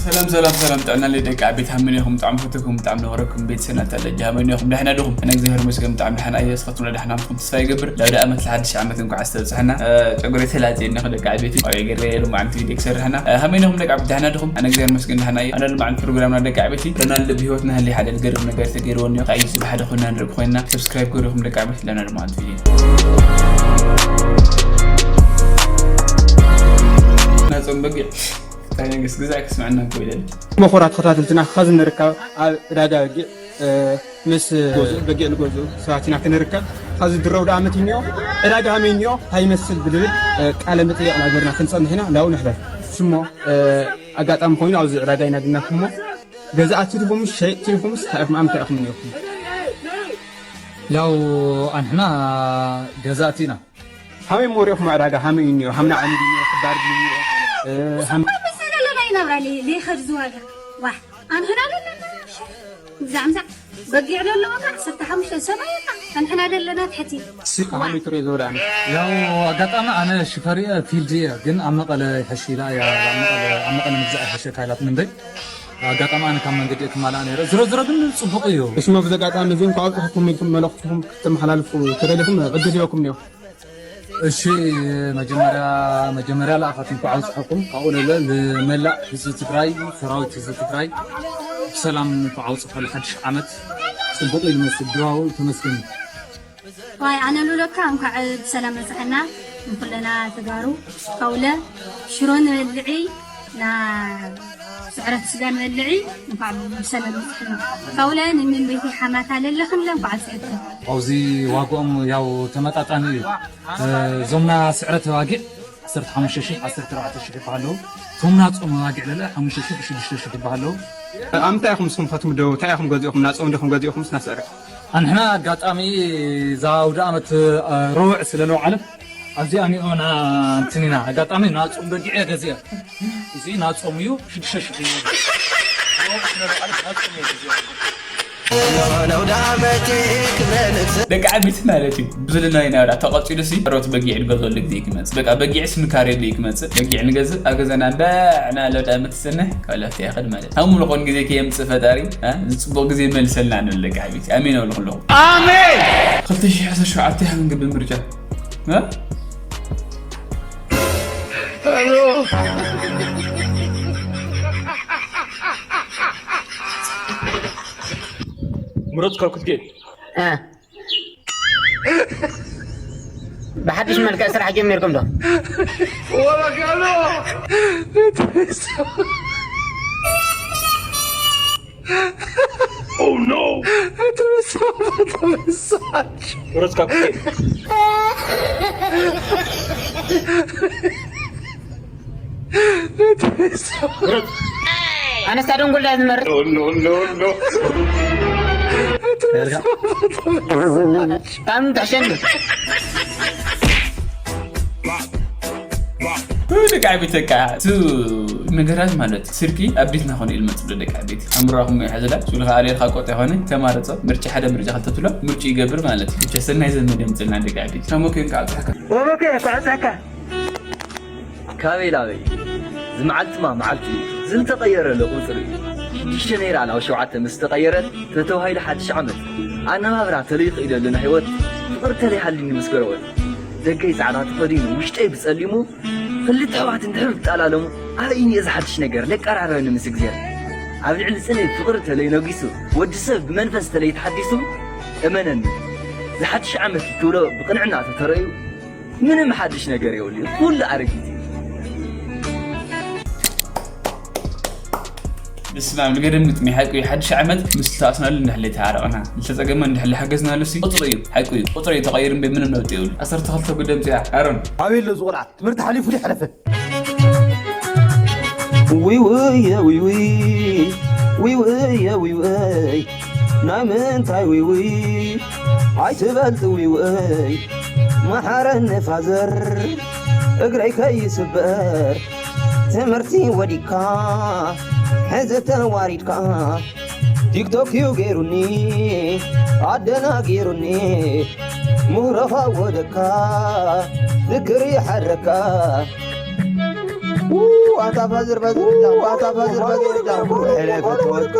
ሰላም ሰላም ሰላም፣ ጥዕና ለይ ደቂ ዓበይቲ፣ ሃመን ኢኹም? ብጣዕሚ ፈትኩም፣ ብጣዕሚ ነወረኩም ቤተሰብና ተለጃ፣ ሃመን ኢኹም? ደሕና ዲኹም? ኣነ እግዚኣብሔር ይመስገን ብጣዕሚ ደሕና እየ። ስኻትኩም ደሕና ምዃንኩም ተስፋ ይገብር። ላውደ ዓመት ለሓድሽ ዓመት እንኳዕ ኣስተብፅሐና። እ፣ ጨጉረይ ተላፅየ እኒኹ ደቂ ዓበይቲ፣ ኣብ ገርበ ሎማዓንቲ ቪድዮ ክሰርሕ እና። እ፣ ሃመን ኢኹም ደቂ ዓበይቲ? ደሕና ዲኹም? ኣነ እግዚኣብሔር ይመስገን ደሕና እየ። ኣነ ሎማዓንቲ ፕሮግራምና ደቂ ዓበይቲ፣ ሮናልዶ ብህይወትና ሃልዩ ሓደ ዝገርም ነገር ተገይርዎ እኒኦ። እንታይ እዩ ዝበሓደ ኮይና ንርኢ ኮይና፣ ሰብስክራይብ ገይርኩም ደቂ ዓበይቲ፣ ለና ሎማዓንቲ ቪድዮ ናጾም በጊዕ እንታይ ነገስ ግዛዕ ክስምዐና እኮ ይደሊ። መኾራ ተኸታተልትና፣ ኸዚ ንርከብ ኣብ ዕዳጋ በጊዕ፣ እ፣ ምስ ገዝኡ፣ በጊዕ ንገዝኡ ሰባት ኢና ክንርከብ። ኸዚ ድረው ደኣ መት እኒኦ፣ ዕዳጋ ሃመይ እኒኦ፣ እንታይ ይመስል ብልብል፣ እ፣ ቃለ መጠየቕ ናገርና ክንጸንሕ ኢና። ላው ንሕበር። ሽሞ፣ እ፣ ኣጋጣሚ ኮይኑ ኣብዚ ዕዳጋ ኢና ድናኩም እሞ፣ ገዛእቲ ዲኹምስ፣ ሸየጥቲ ዲኹምስ፣ እንታይ ኢኹም፣ ኣምታይ ኢኹም እኒኦኩም? ያው ኣንሕና ገዛእቲ ኢና። ሃመይ እሞ ሪእኹም ዕዳጋ ሃመይ እዩ እኒኦ፣ ሃምና ዓሚድ እኒኦ፣ ክባር እዩ እኒኦ፣ እ፣ ሃም- መሰለ ለና ይነብራ ሊ-፣ ሊኸድ ዝዋጋ። ዋሕ፣ ኣንሕና ዘለና ሸ-፣ ግዛዕ ምዛዕ በጊዕ ዘለዋ ከዓ ዓሰርተ ሓሙሽተ ሰብኣይ እያ። ኣንሕና ዘለና ትሕቲ። ሲ፣ ሃመይ ትሪኦ ዘወዳ ኣነ። ያው ኣጋጣሚ ኣነ ሽፈር እየ፣ ፊልድ እየ፣ ግን ኣብ መቐለ ይሐሽ ኢላ እያ፣ ኣብ መቐለ፣ ኣብ መቐለ ምግዛእ ይሐሸካ ኢላትኒ እምበይ። ኣጋጣሚ ኣነ ካብ መንገዲ እየ ክማላእ ነይረ። ዝሮ ዝሮ ግን ጽቡቕ እዩ። እሺ፣ ሞ ብዚ ኣጋጣሚ እዚ እንኳዕ ኣብጽሐኩም ኢልኩም መልእኽትኩም ክተመሓላልፉ ተደሊኹም ዕድል ሂበኩም እኒኦ። እሺ፣ መጀመርያ፣ መጀመርያ ለኣኻት እንኳዕ ኣብጽሐኩም። ካብኡ ንለ-፣ ንመላእ ህዝቢ ትግራይ፣ ሰራዊት ህዝቢ ትግራይ ብሰላም እንኳዕ ኣብጽሖ። ለሓድሽ ዓመት ጽቡቕ እዩ ዝመስል ድባቡ። ተመስገን። ዋይ፣ ኣነ ልብለካ እንኳዕ ብሰላም በጽሐና ንኩለና ተጋሩ። ካውለ ሽሮ ንበልዒ፣ ና ስዕረት ስጋ ንበልዒ፣ እንኳዕ ብሰላም በጽሐና። ካውለ ንምን ቤቲ ሓማታ ለለኽን ለ እንኳዕ ጽዕት። ኣብዚ ዋግኦም ያው ተመጣጣኒ እዩ። እ፣ እዞምና ስዕረት ተዋጊዕ ዓሰርተ ሓሙሽተ ሺሕ፣ ዓሰርተ ኣርባዕተ ሺሕ ይበሃሉ። እቶምና ጾም ተዋጊዕ ለለ ሓሙሽተ ሺሕ፣ ሽዱሽተ ሺሕ ይበሃሉ። ኣምታይ ኢኹም ንስኹም ፈትሙ ዶ? እንታይ ኢኹም ገዚእኹም? ናጾም ዲኹም ገዚእኹም ስና ስዕረት? ኣንሕና ኣጋጣሚ እዛ ኣውደ ዓመት፣ እ፣ ረውዕ ስለ ለውዓለ፣ ኣብዚኣ ኒኦና እንትን ኢና። ኣጋጣሚ ናጾም በጊዕ እየ ገዚአ። እዚ ናጾም እዩ፣ ሽዱሽተ ሽሕ እዩ። ረውዕ ስለ ለውዓለ ናጾም እየ ገዚአ። ደቂ ዓበይቲ ማለት እዩ። ብዝልናይ ናብራ ተቐጺሉ ሲ፣ ሮት በጊዕ ንገዝኦሉ ግዜ ክመጽእ። በቃ በጊዕ ስንካሬሉ ክመጽእ። በጊዕ ንገዝእ፣ ኣብ ገዛና እንዳ ዕና ለውደ ዓመት ትሰንሕ፣ ካልኦት ይኸድ ማለት። ኣብ ምልኾን ግዜ ከየምጽእ ፈጣሪ፣ እ፣ ዝጽቡቕ ግዜ መልሰልና ንብል ደቂ ዓበይቲ። ኣሜን እብለኩም ኣለኹ። ኣሜን። ክልተ ሽሕ ዓሰርተ ሸውዓተ ክንገብር ምርጫ። እ? ምረጽ ካብ ክልቲኤን። እ። ብሓድሽ መልክዕ ስራሕ ጀሚርኩም ዶ? Oh no! ምረጽ ካብ ክልቲኤን። ኣነስታ ደንጎል ዳያ ዝመርጽ። No, no, no, no. ካም ትሕሸኒ። ደቂ ዓበይቲ በቃ፣ እቲ ነገራት ማለት ስርቂ ኣብ ቤትና ኮነ ኢሉ መጽእ ደቂ ዓበይቲ። ኣምራኹም ይሕዝላ፣ ሱልኻ ኣልየልካ ቆጥ ይኾነ፣ ተማረጾ፣ ምርጫ ሓደ ምርጫ ክልተ ትብሎ፣ ምርጫ ይገብር ማለት እዩ። ብቻ ሰናይ ዘመን የምጽልና ደቂ ዓበይቲ። ሳሞኬ እንቃዕ ኣብጽሐካ። ኦሮኬ፣ እንቃዕ ኣብጽሐካ። ካበይ ላበይ? እዚ መዓልቲማ መዓልቲ እዩ። ዝንተቐየረ ለ ቁጽሪ እዩ። ሽዱሽተ ነይራ ናብ ሸውዓተ ምስ ተቐየረት ተተባሂሉ ሓድሽ ዓመት። ኣነባብራ ተለይኹ ኢለ ኣለና ህይወት። ፍቕሪ ተለይሃልኒ ምስ ገረወት። ደገይ ጻዕዳ ተኸዲኑ ውሽጠይ ብጸሊሙ። ክልተ ኣሕዋት እንድሕር ዝጠላለሙ። ኣበይ እኒኦ እዚ ሓድሽ ነገር? ለቀራረበኒ ምስ እግዚኣብሔር። ኣብ ልዕሊ ጽልኢ ፍቕሪ ተለይ ነጊሱ። ወዲ ሰብ ብመንፈስ ተለይ ተሓዲሱ። እመነኒ። እዚ ሓድሽ ዓመት ትብሎ ብቕንዕና ተተረእዩ። ምንም ሓድሽ ነገር የብሉ። ኩሉ ኣረጊት እዩ። በስመ ኣብ፣ ንገደም ግጥሚ ሓቂ እዩ። ሓድሽ ዓመት ምስ ተዋስናሉ እንድሕለይ ተዓረቕና፣ ዝተጸገመ እንድሕለይ ሓገዝናሉ ሲ ቁጽሪ እዩ። ሓቂ እዩ። ቁጽሪ እዩ ተቐይሩ እምበር ምንም ለውጢ የብሉ። ዓሰርተ ክልተ ጉደም ጽያ ኣሮን። ኣበይ ኣሎ እዚ ቆልዓ? ትምህርቲ ሓሊፉ ድዩ ሓለፈ? ውይ ውይ ውይ ውይ ውይ ውይ ውይ ናይ ምንታይ ውይ ውይ ኣይትበልጥ ውይ ውይ መሓረኒ ፋዘር እግረይ ከይስበር ትምህርቲ ወዲካ ሕዚ ተዋሪድካ ቲክቶክ እዩ ገይሩኒ ኣደናጊሩኒ ምህሮኻ ወደካ ዝክር ይሓረካ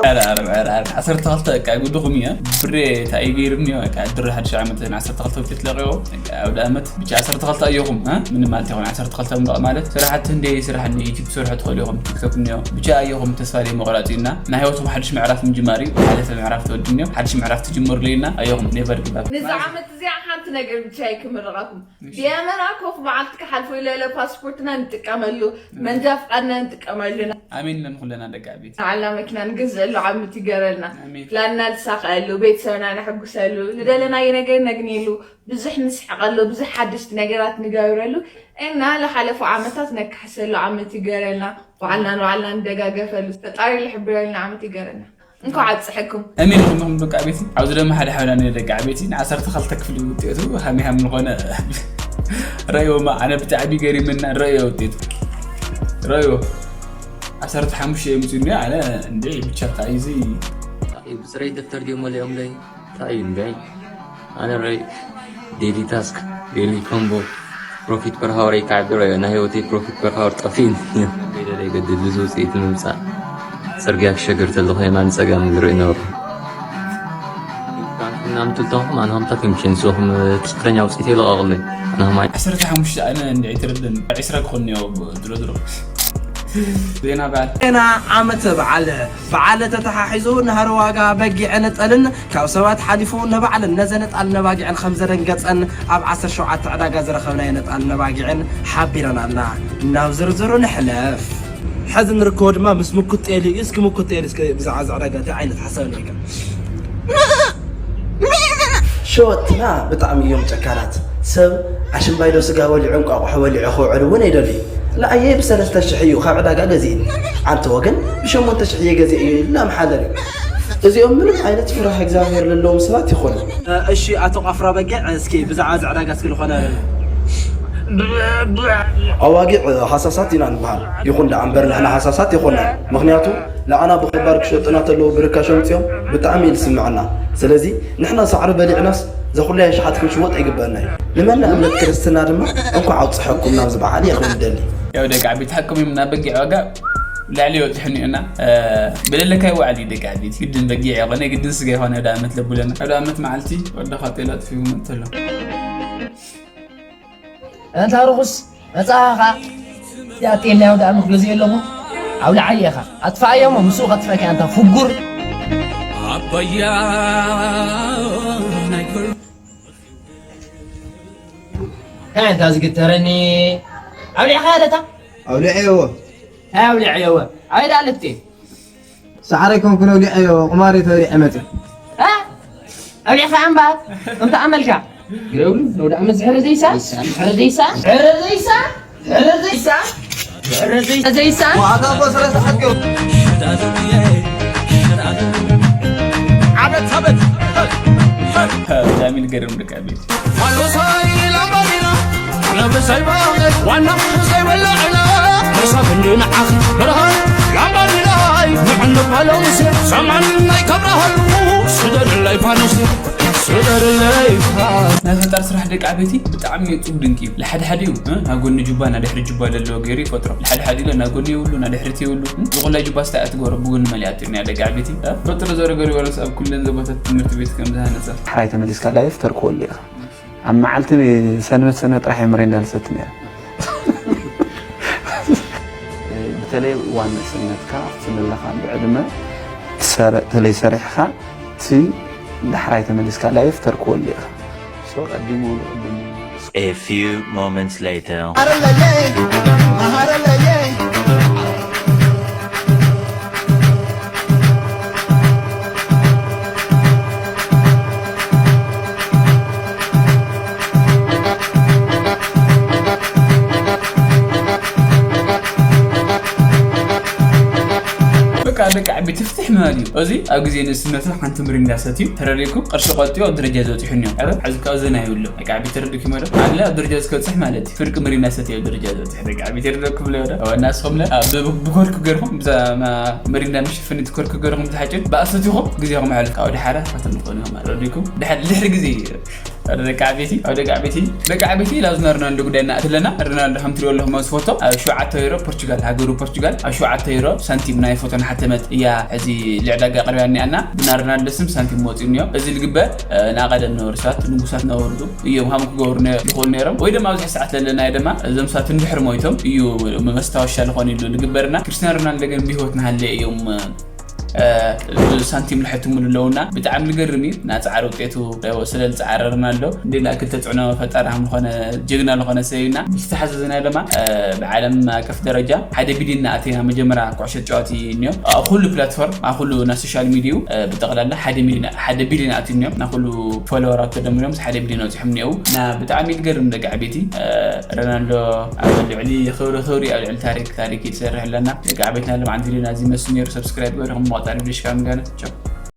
ኧረ፣ ኧረ፣ ኧረ፣ ዐሰርተ ክልተ በቃ ጉድኹም እየ። ብሬ እንታይ ገይርኒ እዩ፣ በቃ ድሪ ሓድሽ ዓመት ዐሰርተ ክልተ ውጤት ለቂቑ። በቃ ኣውደ ዓመት ብቻ ዐሰርተ ክልተ ኣየኹም፣ እ? ምንም ማለት ይኹን ዐሰርተ ክልተ ምራቕ ማለት ስራሕቲ እንደ ስራሕ እንደ ዩቲዩብ ትሰርሑ ትኽእሉ ኢኹም፣ ቲክቶክ እንዮ። ብቻ ኣየኹም ተስፋ ዘይምቑራጽ እዩ እና ናይ ህይወትኩም ሓድሽ ምዕራፍ ምጅማር እዩ። ዝሓለፈ ምዕራፍ ተወዲኡ እንዮ፣ ሓድሽ ምዕራፍ ትጅምሩሉ እዩ እና ኣየኹም ኔቨር ጊቭ ኣፕ። ነዚ ዓመት እዚኣ ሓንቲ ነገር ብቻ እየ ክምርቐኩም። እሺ። ብየመና ኮፍ መዓልቲ ክሓልፎ ኢለ ኢለ ፓስፖርትና ንጥቀመሉ፣ መንጃ ፍቃድና ንጥቀመሉ። ኣሜን ኢለን ኩለና ደቂ ዓበይቲ። ንዓልና መኪና ንገዝአሉ ዓመት ይገረልና። ኣሜን። ፕላንና ንሳኸዐሉ፣ ቤተሰብና ነሐጉሰሉ፣ ንደለናዮ ነገር ነግንየሉ፣ ብዙሕ ንስሕቀሉ፣ ብዙሕ ሓደሽቲ ነገራት ንገብረሉ እና ለሓለፉ ዓመታት ነካሕሰሉ ዓመት ይገረልና። ባዕልና ንባዕልና ንደጋገፈሉ፣ ፈጣሪ ልሕብረልና ዓመት ይገረልና። እንኳዕ ኣብፀሐኩም። ኣሜን ኢኹም ኢኹም ደቂ ዓበይቲ። ኣብዚ ደማ ሓደ ሓውና ነይሩ ደቂ ዓበይቲ ንዓሰርተ ክልተ ክፍሊ ውጤቱ ሃሚ ሃሚ ዝኾነ ረእዮማ፣ ኣነ ብጣዕሚ ገሪምና ረእዮ ውጤቱ። ረእዮ ዓሰርተ ሓሙሽተ የምፅኡ እኒኦ፣ ኣነ እንዴ ብቻ እንታይ እዩ እዚ? ብፅሬት ደፍተር ድዮም መሊኦምለይ? እንታይ እዩ እንዴ? ኣነ ረይ ዴሊ ታስክ፣ ዴሊ ኮምቦ፣ ፕሮፊት ፐር ሃወር ይከዓቢ ረዮ። ናይ ህይወተይ ፕሮፊት ፐር ሃወር ጠፊእኒ። ከይደለ ይገድል፣ እዚ ውፅኢት ንምምፃእ ፅርግያ ክሸገር ተለኹ የማን ፀጋም ዝርኢ ነበርኩ። እናምትልተኹም ኣነ ከምታት ይምሽን ስኹም ትክክለኛ ውፅኢት ይለቐቕለይ። ኣነ ማይ ዓሰርተ ሓሙሽተ ኣነ እንድዒ ትርድን ዒስራ ክኾን እኒኦ ድሮ ድሮ። ዜና በዓል። ዜና ዓመተ በዓል። በዓል ተተሓሒዙ ናህሪ ዋጋ በጊዕን ጠልን ካብ ሰባት ሓሊፉ ንባዕልን ነዘን ጠልን ነባጊዕን ከም ዘደንገጸን ኣብ ዓሰርተ ሸውዓተ ዕዳጋ ዝረኸብናየን ጠልን ነባጊዕን ሓቢረናልና። ናብ ዝርዝሩ ንሕለፍ። ሕዚ ንርከቦ ድማ ምስ ምኩት ጤል እዩ። እስኪ ምኩት ጤል እስኪ ብዛዕባ እዚ ዕዳጋ እንታይ ዓይነት ሓሳብ ኣለካ? ሸወጥትና ብጣዕሚ እዮም ጨካናት። ሰብ ኣሽምባይዶ ስጋ በሊዑ እንቋቑሖ በሊዑ ክውዕል እውን ኣይደልዩ። ንኣየይ ብሰለስተ ሽሕ እዩ ካብ ዕዳጋ ገዚእኒ። ኣንተ ወገን ብሸሞንተ ሽሕ እየ ገዚኤዮ ኢሉ እናመሓለል እዩ። እዚኦም ምንም ዓይነት ፍርሃ እግዚኣብሔር ለለዎም ሰባት ይኾኑ። እሺ ኣቶ ቃፍራ በጊዕ፣ እስኪ ብዛዕባ እዚ ዕዳጋ እስኪ ዝኾነ ኣባጊዕ ሃሳሳት ኢና ንበሃል። ይኹን ደኣ እምበር ንሕና ሃሳሳት ይኾና። ምኽንያቱ ንዓና ብኸባድ ክሸጡና ተለዉ ብርካሽ ኣምጺኦም ብጣዕሚ እዩ ዝስምዐና። ስለዚ ንሕና ሳዕሪ በሊዕናስ ዘኹላይ ኣሽሓት ክንሽወጥ ኣይግበአና እዩ። ንመላእ እምነት ክርስትና ድማ እንኳዕ ኣብጽሐኩም ናብዚ በዓል እየ ክብል እደሊ። ያው ደቂ ዓበይቲ ሓቅም እዮም እና በጊዕ ዋጋ ላዕሊ ይወጥሕኒ እና ብለለካይ ዋዕሊ ደቂ ዓበይቲ ግድን በጊዕ የኾነ ግድን ስጋ የኾነ ወደ ዓመት ለቡለና ወደ ዓመት መዓልቲ ወደ ኻጤላ ጥፊኡ መጥተሎ። ኣንታ ርኹስ መጻኻ ኸኣ ያጤና ያው ደኣ መክሎ ዘየለኹ ኣውልዓየ ኢኻ ኣጥፋኣዮ እሞ ምስኡ ከጥፈካ ኣንታ ፍጉር። ኣባያ ናይ ክብር እንታይ ኣንታ ዝግተረኒ ኣውሊዕኻ ደታ ኣውሊዐዎ። ኣውሊዐዎ። ኣይ ደኣ ልፍቴ ሳዕረ ኮንኩ ነውሊዐዮ ቁማሪ ተወሊዐ መጽ እ? ኣውሊዕኻ እምበኣር እንተ ኣመልካ ግረብሉ ነውዳ ዓመት ዝሕረ ዘይሳ ዝሕረ ዘይሳ ዝሕረ ዘይሳ ዝሕረ ዘይሳ ዝሕረ ዘይሳ ዝሕረ ዘይሳ ዋዕታ እኮ ስለ ተሓትዮ ዓመት ዓመት ብጣዕሚ ዝገርም ደቂ ቤት። ናይ ፈጣር ስራሕ ደቂ ዓበይቲ ብጣዕሚ እዩ ጽቡቅ ድንቂ እዩ። ለሓድሓዲኡ ናብ ጎኒ ጁባ ናድሕሪ ጁባ ዘለዎ ገይሩ ይፈጥሮ። ለሓድሓዲኡ ናብ ጎኒ የብሉ ናድሕሪት የብሉ። ዝኹላይ ጁባ ስታይ ኣትግበሮ ብጎኒ መሊኣት እዩ ናይ ደቂ ዓበይቲ። ፈጥሮ ዘረገሪዎረስ ኣብ ኩለን ዘቦታት ትምህርቲ ቤት ከም ዝሃነጸ። ሓራይ ተመሊስካ ላይፍ ተርክወሉ ኢኻ። ኣብ መዓልቲ ሰንበት ሰንበት ጥራሕ እየ ምሬንዳ ልሰቲ ነይረ። በተለይ እዋን ንእስነትካ ኣብቲ ዘለኻ ብዕድመ ትሰረ- ተለይ ሰሪሕኻ እቲ ዳሕራይ ተመሊስካ ላይፍ ተርክወሉ ኢኻ። ሶ ቀዲሙ ቀዲሙ A few moments later. በቃ ደቂ ዓቢ ትፍትሕ ምባል እዩ። እዚ ኣብ ግዜ ንእስነቱ ሓንቲ ምሪንዳ ሰትዩ ተረዲእኩም ቅርሺ ቆጢቡ ኣብ ደረጃ ዝበፅሑ እኒኦም። ሕዚ ካብ ዘና ይብሎ ደቂ ዓቢ ተረዲእኩም ዶ ኣለ ኣብ ደረጃ ዝከብፅሕ ማለት እዩ። ፍርቂ ምሪንዳ ሰትዩ ኣብ ደረጃ ዝበፅሕ ደቂ ዓቢ ተረዲእኩም ዶ ወና ንስኹም ለ ብኮርኩ ገርኩም ብዛ መሪንዳ መሸፈኒ ትኮርኩ ገርኩም ዝሓጭን ብኣሰቲኹም ግዜኹም ኣሕልፉ። ካብ ድሓረ ካቶም ዝኾኑ እዮም ረዲእኩም ድሕሪ ግዜ ደቂ ዓበይቲ ኣብ ደቂ ዓበይቲ ደቂ ዓበይቲ ላብዚ ሮናልዶ ጉዳይ እናእትለና። ሮናልዶ ከም ትሪኦ ኣለኹም ኣብዚ ፎቶ ኣብ ሸውዓተ ዩሮ ፖርቹጋል፣ ሃገሩ ፖርቹጋል ኣብ ሸውዓተ ዩሮ ሳንቲም ናይ ፎቶ ናሓተመት እያ። ሕዚ ልዕዳጋ ኣቕሪባ እኒኣና ብና ሮናልዶ ስም ሳንቲም መፂኡ እኒኦ። እዚ ዝግበር ንኣቐደም ነበሩ ሰባት ንጉሳት ነበሩ እዮም ሃም ክገብሩ ይኽእሉ ነይሮም። ወይ ድማ ኣብዚ ሰዓት ዘለና ድማ እዞም ሰባት እንድሕር ሞይቶም እዩ መስታወሻ ዝኾን ኢሉ ዝግበርና። ክርስቲያን ሮናልዶ ግን ብህይወት ናሃለ እዮም ሳንቲም ልሕትሙሉ ኣለውና። ብጣዕሚ ልገርም እዩ። ናፃዕር ውጤቱ ስለ ልፃዓረርና ኣሎ። እንዴ ና ክልተ ፅዕኖ ፈጣሪ ከም ዝኾነ ጀግና ዝኾነ ሰብ ኢና። ዝተሓዘዝና ድማ ብዓለም ኣቀፍ ደረጃ ሓደ ቢሊዮን ናኣተና መጀመርያ ኩዕሾ ጨዋቲ እኒኦ ኣብ ኩሉ ፕላትፎርም ኣብ ኩሉ ና ሶሻል ሚዲዩ ብጠቕላላ ሓደ ቢሊዮን ኣትዩ እኒኦ። ና ኩሉ ፎሎወራት ተደምሮም ሓደ ቢሊዮን ወፂሖም እኒኦ። ና ብጣዕሚ ልገርም ደቂ ዓበይቲ ሮናልዶ ኣብ ልዕሊ ክብሪ ክብሪ ኣብ ልዕሊ ታሪክ ታሪክ ይሰርሕ ኣለና። ደቂ ዓበይትና ለማዓንቲ ቪዲዮ ናዚ መስል ነይሩ። ሰብስክራይብ ገርኹም መቋፃሪ ቪዲዮ ሽካም ጋር